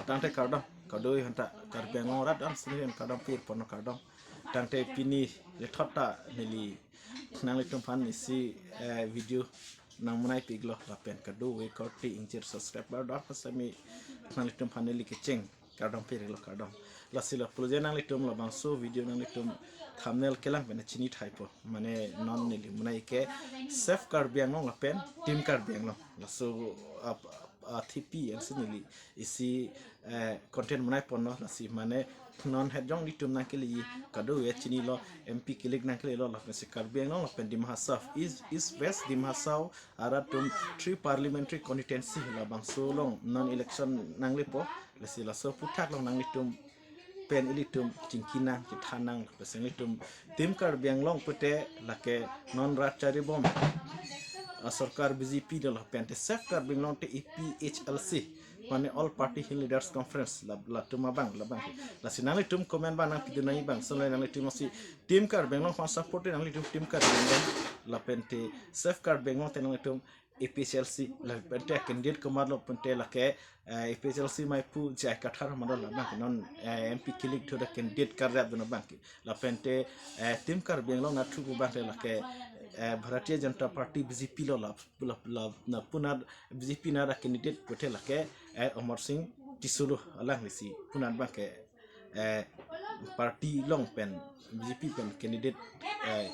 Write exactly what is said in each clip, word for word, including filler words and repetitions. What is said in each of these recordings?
Tangte kardom, kado-i hanta Karbi Anglong arat an sini kardom pir pono kardom. Tangte pini lethot ta neli nanglitum aphan isi eh, video nangmunai piklo lapen kado-i korte ingjir subscribe bar dor pasami nanglitum aphan neli kecheng kardom pirlo kardom. Lasi lapu je nanglitum labangso video nanglitum thumbnail kelang pen chini thaipo. Mane non neli munai ke Save Karbi Anglong lapen Team Karbi Anglong. Laso ap- athipi ansi neli isi eh, content munai ponlo lasi mane non het jong nelitum nangkele kado-i chinilo M P kilik nangkelelo lapen si Karbi Anglong lapen Dima Hasao East, East West Dima Hasao arat atum three parliamentary constituency labangso along non election nanglepo lasi laso aphuthak along nanglitum pen ilitum chingki nang chethan nang lapen si nelitum Team Karbi Anglong pute lake non rat charibom a sorkar B J P dolo pente Save Karbi Anglong te A P H L C mane All Party Hill Leaders Conference la latum abang labang lasi nanglitum comment abang nangpidun nang abang sonle nanglitum si Team Karbi Anglong aphan support te nanglitum Team Karbi Anglong lapente Save Karbi Anglong te nanglitum A P H L C lapente candidate komatlo pente lake eh, A P H L C maipu J I Kathar mane labang non eh, M P kilik thu da candidate karjap dun abang ke lapente eh, Team Karbi Anglong nathu pu abang te lake eh, Bharatiya Janata Party B J P lo la la la na punat B J P nara candidate pute lake eh, Amar Sing Tisso lo alangli si punat abang ke eh, party along pen B J P pen candidate eh,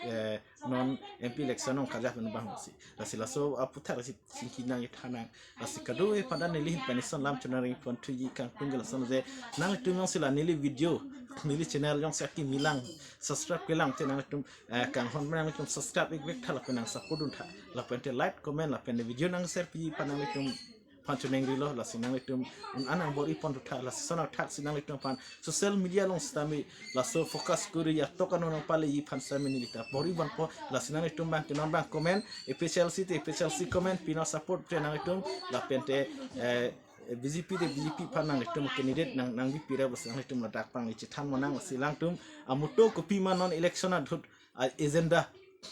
eh, non M P election along karjap pen abang si lasi laso aphuthak lasi chingki nang chethan nang lasi kado-i pada neli hin pen ison lam chonari ponthuji kangtung ke lason je nanglitum jongsi la neli video neli channel jongsi akimi lang subscribe kelang te nanglitum eh, kanghon nanglitum subscribe ik bek tha lapen nang support dun tha lapente like comment lapente video nang share pi pada nanglitum aphan choningrilo lasi nanglitum un an nang bor-i ponthu tha lasi sonak thak si nanglitum aphan social media along sitame laso focus kori atok ano nangpaleji aphan sitame neli ta bor-i ponpo lasi nanglitum abang ke non abang comment A P H L C te A P H L C comment pi nang support te nanglitum lapente eh, B J P te B J P aphan nanglitum candidate nang nangbi pira bos nanglitum ladak pangli chethan mo nang lasi alangtum amuto kopima non election adhut a agenda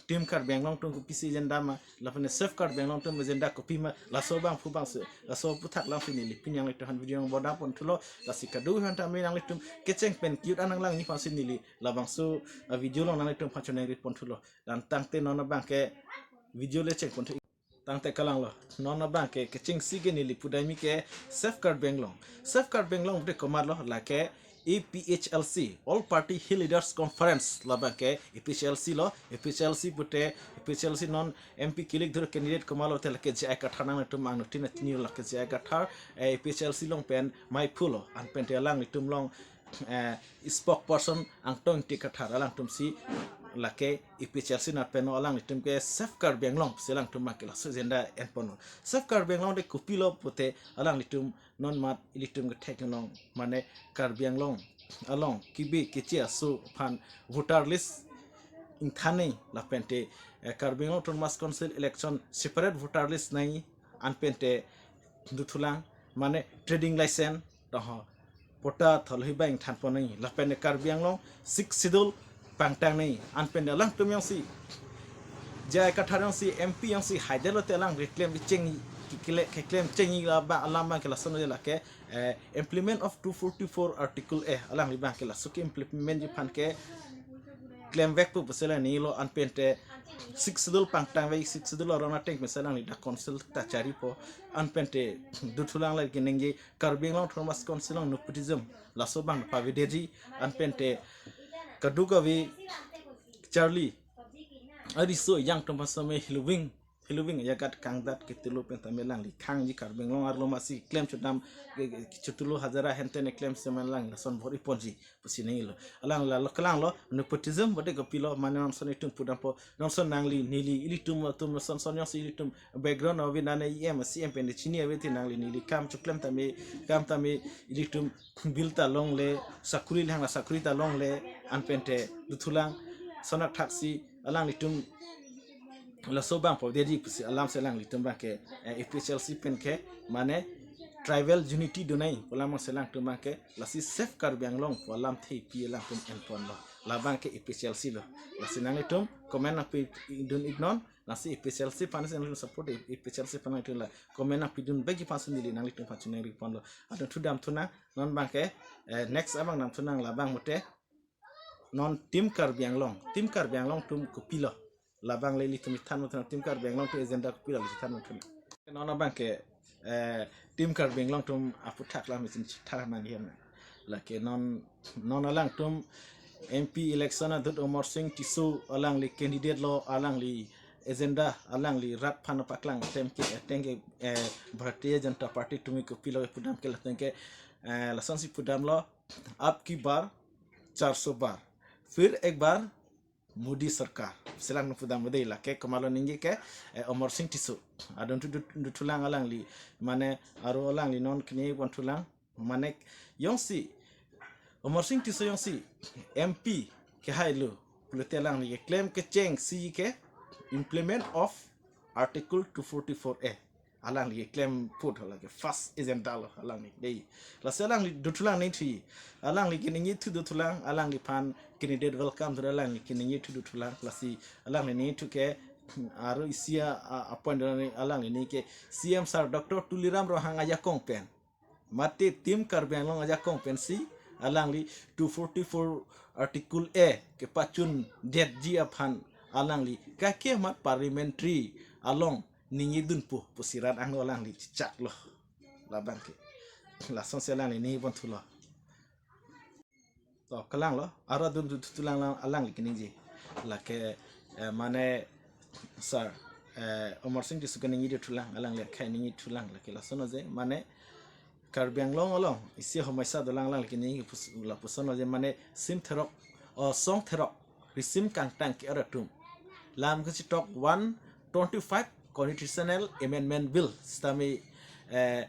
Team Karbi Anglong atum kopisi agenda ma lapen Save Karbi Anglong atum agenda kopima laso abang phu abang se laso aphuthak lang si neli pini nanglitum aphan video nang bor-i ponthulo lasi kado-i hanta me nanglitum kecheng pen cute anang lang ni aphan si neli labangso a video along nanglitum aphan choningri ponthulo dan tangte non abang ke video le cheng ponthu tangte kalanglo non abang ke kechengsi ke neli pudai mi ke Save Karbi Anglong Save Karbi Anglong pute komatlo lake A P H L C All Party Hill Leaders Conference labang ke A P H L C lo A P H L C pute A P H L C non M P kilik dhur candidate komatlo te lake J I Kathar nangtum angnutin atini lake J I Kathar eh, A P H L C along pen maiphu lo an pente alanglitum along eh, spokesperson Angtong Ingti Kathar alangtum si lake A P H L C nat pen alanglitum ke Save Karbi Anglong si alangtum abang ke laso agenda en ponlo Save Karbi Anglong te kopilo pute alanglitum non mat ilitum kethek nong mane Karbi Anglong along kibi kichi aso aphan voter list ingthan nang lapente eh, Karbi Anglong Autonomous Council election separate voter list nang an pente duthulang mane trading license toho patta tholhi abang than pon nang lapente Karbi Anglong Sixth Schedule pangtang nang an pente alangtum jongsi J I Kathar jongsi M P jongsi haidelo te alang reclaim cheng keklem cheng la ba alam abang ke lason je lake eh, implement of two forty-four article eh alangli abang ke laso ke implement ji aphan ke klemvek pu pusi la nilo an pente Sixth Schedule pangtang vek Sixth Schedule arong ateng pusi alangli dak council ta charipo an pente duthulang la keningje Karbi Anglong Autonomous Council along nepotism laso abang pavedetji an pente kadokave charli ariso yang atum aphan sitame heloving heloving ajagat kangdat ketulo pen tame alangli khangji Karbi Anglong arlo masi klem chodam ke- ke- chotulu hajara henten klem semen lang lason bor-i ponji pusi nangilo alang la lo kalanglo nepotism bode kopilo mane non son itum pudampo non son nangli neli ilitum atum son son jongsi ilitum background ave nane E M C M pende chini ave te nangli neli kam choklem tame kam tame ilitum bill ta longle sakuri lehang la sakuri ta longle an pente duthulang sonak thaksi alanglitum laso abang pavedetji pusi alam si alanglitum abang ke eh, A P H L C pen ke mane tribal unity do nang pu alam si alangtum abang ke lasi Save Karbi Anglong pu alamthe pi alangtum en ponlo labang ke A P H L C lo lasi nanglitum comment nangpidun ik non Lasi A P H L C aphan si nanglitum support, A P H L C aphan nanglitum la comment nangpidun bagi aphan si neli nanglitum aphan choningri ponlo. Adon thu damthunang, non abangke, eh, next abang damthunang, labang mate non Team Karbi Anglong, Team Karbi Anglong atum kopilo. Labang le ilitum than muthun, Team Karbi Anglong atum agenda kopilo, ilitum than muthun. Non abangke, eh, Team Karbi Anglong atum aphuthak lam isin chithar man hiam na. Lake non, non alangtum M P election adut Amarsing Tisso alangli candidate lo, alangli agenda, alangli rat aphan paklang atum ke, ateng ke, eh, Bharatiya Janata Party atum kopilo pu dam ke, latum ke, eh, lasonsi pu damlo, "Ab ki bar char so bar, fir ek bar Modi Sarkar." Selang pu dam Modi, lake komatlo ningje ke, eh, Amarsing Tisso. Adon thu du, du thulang alangli, mane aro alangli non kene pon thulang, mane jongsi Amarsing Tisso jongsi M P kehailo pulote alangli keklem kechengsi ke implement of Article two forty-four A. Alangli keklem put, lake first agenda lo alangli dei. Lasi alangli du thulang ningthu. Alangli keningje thu du thulang, alangliphan candidate welcome thu, alangli keningje thu du thulang. Lasi alangli ningthu ke, aro isi a, a, appoint do alangli ningje ke C M sir Doctor Tuliram Ronghang ajakong pen, mate Team Karbi Anglong ajakong pensi alangli two forty-four Article A kepachundetji aphan alangli kaikemat parliamentary along ningjedunpo pusi rat angno alangli chichaklo. Labang ke, lasonsi alangli ningje pon thulo. To, kalanglo, aro adon thu thulang lang alangli keningje. Lake, eh, mane, sir, eh, Amarsing Tisso keningje du thulang, alangli akhei ningje thulang, lake lason aje, mane, Karbi Anglong along isi homoisa dolang, alangli keningje pus-, lapuson aje, mane, sim therok, o, song therok risim kangtang ke-ot atum lam kachetok one twenty-five Constitutional Amendment Bill sitame, eh,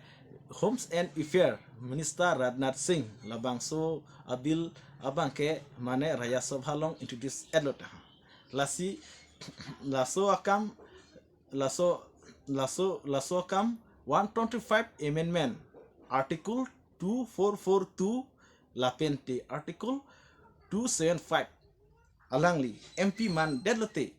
Homes and Affair Minister Rajnath Singh labangso a-bill abangke mane Rajya Sabha along introduce etlo taha. Lasi laso akam, laso, laso, laso akam one twenty-five Amendment, Article two four four two lapente Article two seven five alangli M P mandetlote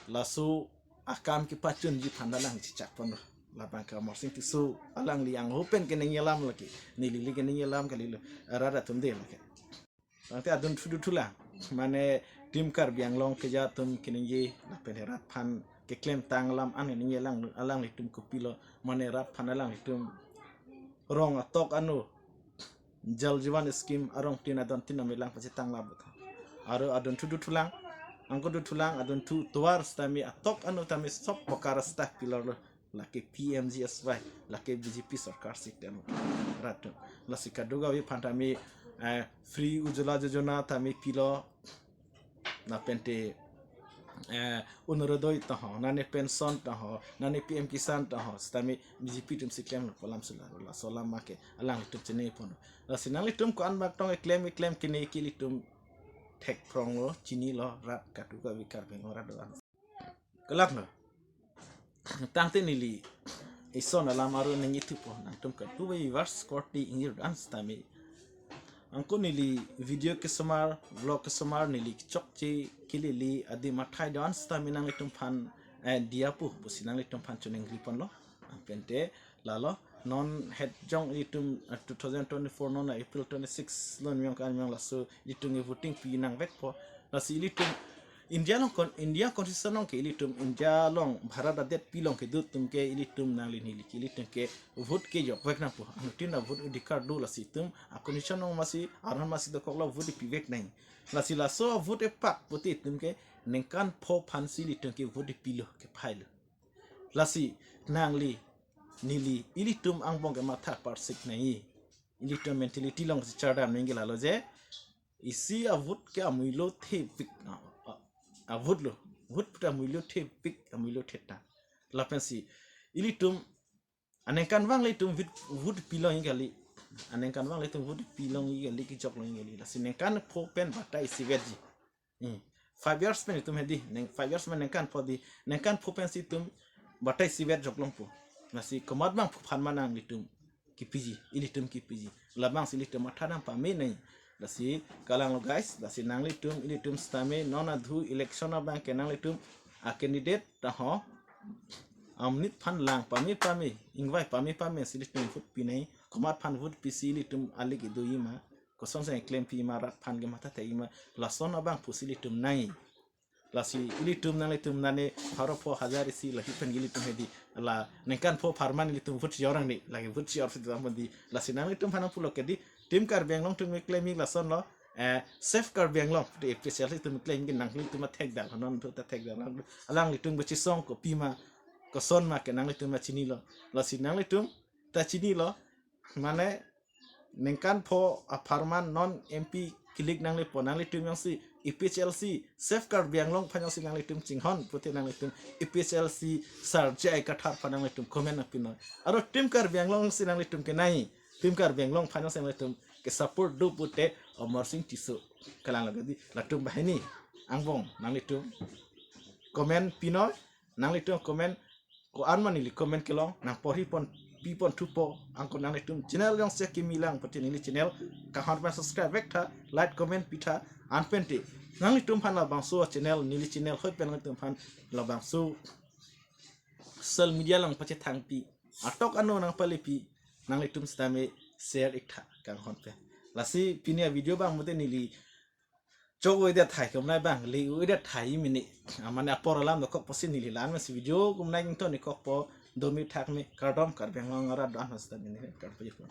laso akam kepachunji aphan alangli chichak ponlo. Labang ke Amarsing Tisso alangli angho pen keningje alam lake, neli le keningje alam kalilo, rat atum dei lake. Tangte adon thu du thulang, mane Team Karbi Anglong keja atum keningje lapen rat aphan keklemtang alam an keningje alang, alanglitum kopilo, mane rat aphan alanglitum rong atok ano Jal Jeevan Scheme arong tin adon tin amelang pachethang labot. Aro adon thu du thulang, angko du thulang, adon thu tovar sitame atok ano tame sop pakka rasta pillar lo, lake P M G S Y, lake B J P sarkar si tem rat atum. Lasi kadokave aphan tame, eh, free Ujjwala Yojana tame pilo, lapente, eh, Orunodoi taho, nane pension taho, nane P M Kisan taho, sitame B J P atum si klemlo pu alam si lalo, laso alam make alanglitum chinine ponlo. Lasi nanglitum ko-an bak tong keklem keklem kene ke ilitum thekpronglo, chinilo, rat kadokave Karbi Anglong rat do-an. Kelak lo. Tangte neli ison alam aro ningje thupo, nangtum kadokave viewers korte ingjir do-an sitame. Angko neli video kesomar, vlog kesomar neli chokche kelele adim athai do-an sitame nanglitum aphan, eh, diyapo pusi nanglitum aphan choningri ponlo. Lapente lalo, non het jong ilitum, eh, two thousand twenty-four non April twenty-six lo, niong kan niong laso ilitum ke voting pi nangvekpo. Lasi ilitum India along kon, India Constitution along ke ilitum India along Bharat adet pi along kedo atum ke ilitum nangli neli ke ilitum ke vote kejokvek nangpo. Anuttin a-vote adhikar do, lasi itum a-constitution along masi aron masi dokoklo vote pivek nang. Lasi laso vote epak pute itum ke ningkan pho aphan si ilitum ke vote pilo, kephailo. Lasi nangli neli ilitum angbong ke matha parsik nangji. Ilitum mentality along si chardam nangji lalo je, isi a-vote ke amullo thepik, a, a, a-vote lo. Vote pute amullo thepik, amullo theta. Lapensi ilitum aningkanvang le itum vote, vote pilongji kali. Aningkanvang le itum vote pilongji kali, kejoklongji kali. Lasi ningkan pho pen batai isivetji. Hmm. Five years pen itum hedi, neng five years pen ningkan pho di, ningkan pho pensi itum batai isivet joklongpo. Lasi komat abang phu aphan ma nanglitum kepiji, ilitum kepiji. Labangsi ilitum mathadam pame nangji. Lasi kalanglo guys, lasi nanglitum, ilitum sitame non adhu election abangke nanglitum a candidate ta ho amonit aphan lang pame pame, ingvai pame pame si ilitum vote pinai. Komat aphan vote pisi ilitum alik idu-i ma, kosonsi klem pi ma, rat aphan kematha thek-i ma, lason abang pusi ilitum nai. Lasi ilitum nanglitum nane pharo pho hajar isi lahi pen ilitum hedi, la ningkan pho apharman ilitum vote jorang ni, lagi vote jor si dam di. Lasi nanglitum aphan pulo ke di, Team Karbi Anglong atum keklem-i lason lo, eh, Save Karbi Anglong, di A P H L C atum keklem-i, nanglitum athek dal, non thu ta thek dal, alanglitum kachisong kopi ma, koson ma ke nanglitum ta chinilo. Lasi nanglitum ta chinilo, mane ningkan pho apharman non M P kilik nanglipo, nanglitum jongsi A P H L C Save Karbi Anglong aphan jongsi nanglitum chinghon pute nanglitum A P H L C Sar J I Kathar aphan nanglitum comment nangpinoi. Aro Team Karbi Anglong si nanglitum kenai, Team Karbi Anglong aphan jongsi nanglitum ke support do pute Amarsing Tisso kalang lagi di, latum banghini angbong nanglitum comment pinoi, nanglitum comment ko-an ma neli comment kelong nangporhi pon, pi pon thupo, anke nanglitum channel jongsi kimi lang pute neli channel kanghon pen subscribe vektha, like comment pitha, anpente nanglitum aphan labangso channel, neli channel hoi pen nanglitum aphan labangso social media along pachethang pi, atok ano nangpale pi, nanglitum sitame share iktha kanghon pen. Lasi pini a video abang mute neli chok-o-edet thai, kumnai bang le-o-edet thai mini. Amane apor alam dokok pusi neli la-an masi video kumnai ington ikokpo, domi thakmi, kardom, Karbi Anglong arat do-an hasta mini, kardom.